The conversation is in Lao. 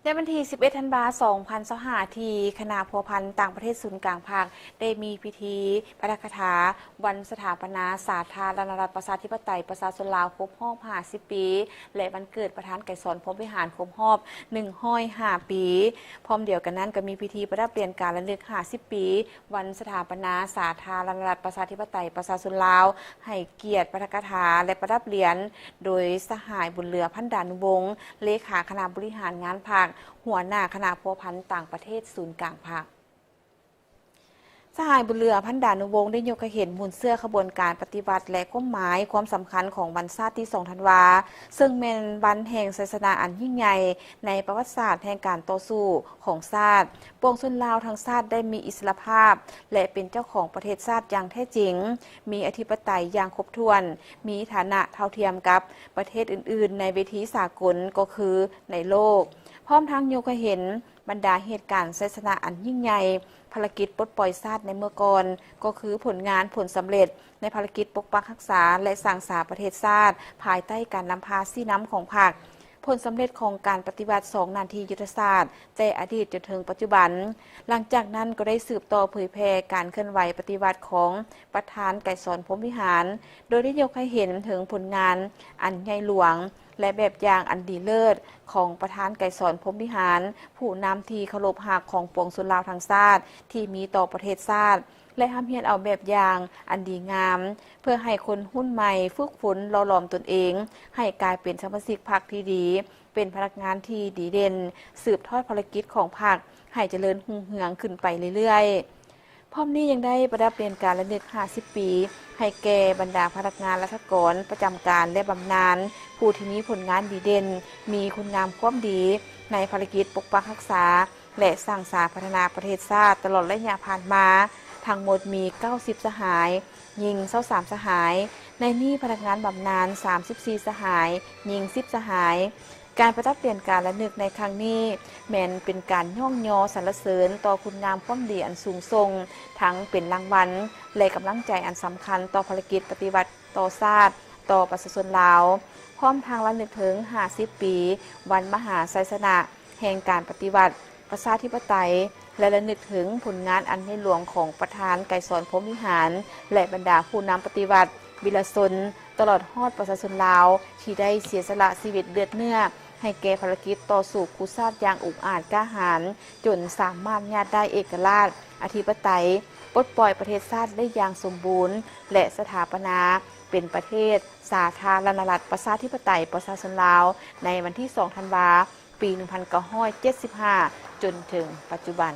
ໃນວັນທີສິບເອັດ ທັນວາ ສອງພັນຊາວຫ້າ ທີ່ຄະນະພົວພັນຕ່າງປະເທດສູນກາງພັກ ໄດ້ມີພິທີປາຖະກະຖາວັນສະຖາປະນາສາທາລະນະລັດ ປະຊາທິປະໄຕ ປະຊາຊົນລາວ ຄົບຮອບ ຫ້າສິບ ປີ ແລະ ວັນເກີດປະທານໄກສອນ ພົມວິຫານ ຄົບຮອບ ໜຶ່ງຮ້ອຍຫ້າ ປີ. ພ້ອມດຽວກັນນັ້ນ ກໍມີພິທີປະດັບຫຼຽນການລະນຶກ ຫ້າສິບ ປີ ວັນສະຖາປະນາສາທາລະນະລັດ ປະຊາທິປະໄຕ ປະຊາຊົນລາວ ໃຫ້ກຽດປາຖະກະຖາ ແລະ ປະດັບຫຼຽນ ໂດຍສະຫາຍ ບຸນເຫຼືອ ພັນດານຸວົງ ເລຂາຄະນະບໍລິຫານງານພັກ, ຫົວໜ້າຄະນະພົວພັນຕ່າງປະເທດສູນກາງພັກ. ສະຫາຍ ບຸນເຫຼືອ ພັນດານຸວົງ ໄດ້ຍົກໃຫ້ເຫັນມູນເຊື້ອຂະບວນການປະຕິວັດ ແລະ ຄວາມໝາຍຄວາມສຳຄັນຂອງວັນຊາດທີສອງທັນວາ, ເຊິ່ງແມ່ນວັນແຫ່ງໄຊຊະນະອັນຍິ່ງໃຫຍ່ໃນປະຫວັດສາດແຫ່ງການຕໍ່ສູ້ຂອງຊາດ. ປວງຊົນລາວທັງຊາດໄດ້ມີອິດສະຫຼະພາບ ແລະ ເປັນເຈົ້າຂອງປະເທດຊາດຢ່າງແທ້ຈິງ, ມີອະທິປະໄຕຢ່າງຄົບຖ້ວນ, ມີຖານະເທົ່າທຽມກັບປະເທດອື່ນໆໃນເວທີສາກົນ ກໍຄືໃນໂລກ. ພ້ອມທັງຍົກໃຫ້ເຫັນບັນດາເຫດການໄຊຊະນະອັນຍິ່ງໃຫຍ່, ພາລະກິດປົດປ່ອຍຊາດໃນເມື່ອກ່ອນ ກໍຄືຜົນງານຜົນສຳເລັດໃນພາລະກິດປົກປັກຮັກສາ ແລະ ສ້າງສາປະເທດຊາດ ພາຍໃຕ້ການນຳພາຊີ້ນຳຂອງພັກ, ຜົນສຳເລັດຂອງການປະຕິວັດສອງໜ້າທີ່ຍຸດທະສາດ ແຕ່ອະດີດຈົນເຖິງປັດຈຸບັນ. ຫຼັງຈາກນັ້ນກໍໄດ້ສືບຕໍ່ເຜີຍແຜ່ການເຄື່ອນໄຫວປະຕິວັດຂອງປະທານໄກສອນ ພົມວິຫານ ໂດຍໄດ້ຍົກໃຫ້ເຫັນເຖິງຜົນງານອັນໃຫຍ່ຫຼວງ ແລະ ແບບຢ່າງອັນດີເລີດຂອງປະທານໄກສອນ ພົມວິຫານ, ຜູ້ນຳທີ່ເຄົາລົບຮັກຂອງປວງຊົນລາວທັງຊາດ ທີ່ມີຕໍ່ປະເທດຊາດ ແລະ ຮ່ຳຮຽນເອົາແບບຢ່າງອັນດີງາມ ເພື່ອໃຫ້ຄົນຮຸ່ນໃໝ່ຝຶກຝົນຫຼໍ່ຫຼອມຕົນເອງ ໃຫ້ກາຍເປັນສະມາຊິກພັກທີ່ດີ, ເປັນພະນັກງານທີ່ດີເດັ່ນ, ສືບທອດພາລະກິດຂອງພັກໃຫ້ຈະເລີນຮຸ່ງເຮືອງຂຶ້ນໄປເລື້ອຍໆ. ພ້ອມນີ້ຍັງໄດ້ປະດັບຫຼຽນການລະນຶກ ຫ້າສິບ ປີ ໃຫ້ແກ່ບັນດາພະນັກງານລັດຖະກອນປະຈຳການ ແລະ ບຳນານ ຜູ້ທີ່ມີຜົນງານດີເດັ່ນ, ມີຄຸນງາມຄວາມດີໃນພາລະກິດປົກປັກຮັກສາ ແລະ ສ້າງສາພັດທະນາປະເທດຊາດຕະຫຼອດໄລຍະຜ່ານມາ, ທັງໝົດມີ ເກົ້າສິບ ສະຫາຍ, ຍິງ ຊາວສາມ ສະຫາຍ. ໃນນີ້ພະນັກງານບຳນານ ສາມສິບສີ່ ສະຫາຍ, ຍິງ ສິບ ສະຫາຍ. ການປະດັບຫຼຽນການລະນຶກໃນຄັ້ງນີ້ ແມ່ນເປັນການຍ້ອງຍໍສັນລະເສີນຕໍ່ຄຸນງາມຄວາມດີອັນສູງສົ່ງ, ທັງເປັນລາງວັນ ແລະ ກຳລັງໃຈອັນສຳຄັນຕໍ່ພາລະກິດປະຕິວັດຕໍ່ຊາດ, ຕໍ່ປະຊາຊົນລາວ, ພ້ອມທັງລະນຶກເຖິງ ຫ້າສິບ ປີ ວັນມະຫາໄຊຊະນະແຫ່ງການປະຕິວັດ ປະຊາທິປະໄຕ ແລະ ລະນຶກເຖິງຜົນງານອັນໃຫຍ່ຫຼວງຂອງປະທານໄກສອນ ພົມວິຫານ ແລະ ບັນດາຜູ້ນຳປະຕິວັດ ວິລະຊົນ ຕະຫຼອດຮອດປະຊາຊົນລາວ ທີ່ໄດ້ເສຍສະຫຼະຊີວິດເລືອດເນື້ອໃຫ້ແກ່ພາລະກິດຕໍ່ສູ້ກູ້ຊາດຢ່າງອຸກອາດກ້າຫານ, ຈົນສາມາດຍາດໄດ້ເອກະລາດ, ອະທິປະໄຕ, ປົດປ່ອຍປະເທດຊາດໄດ້ຢ່າງສົມບູນ ແລະ ສະຖາປະນາເປັນປະເທດສາທາລະນະລັດ ປະຊາທິປະໄຕ ປະຊາຊົນລາວ ໃນວັນທີສອງ ທັນວາ ປີໜຶ່ງພັນເກົ້າຮ້ອຍເຈັດສິບຫ້າ ຈົນເຖິງປັດຈຸບັນ.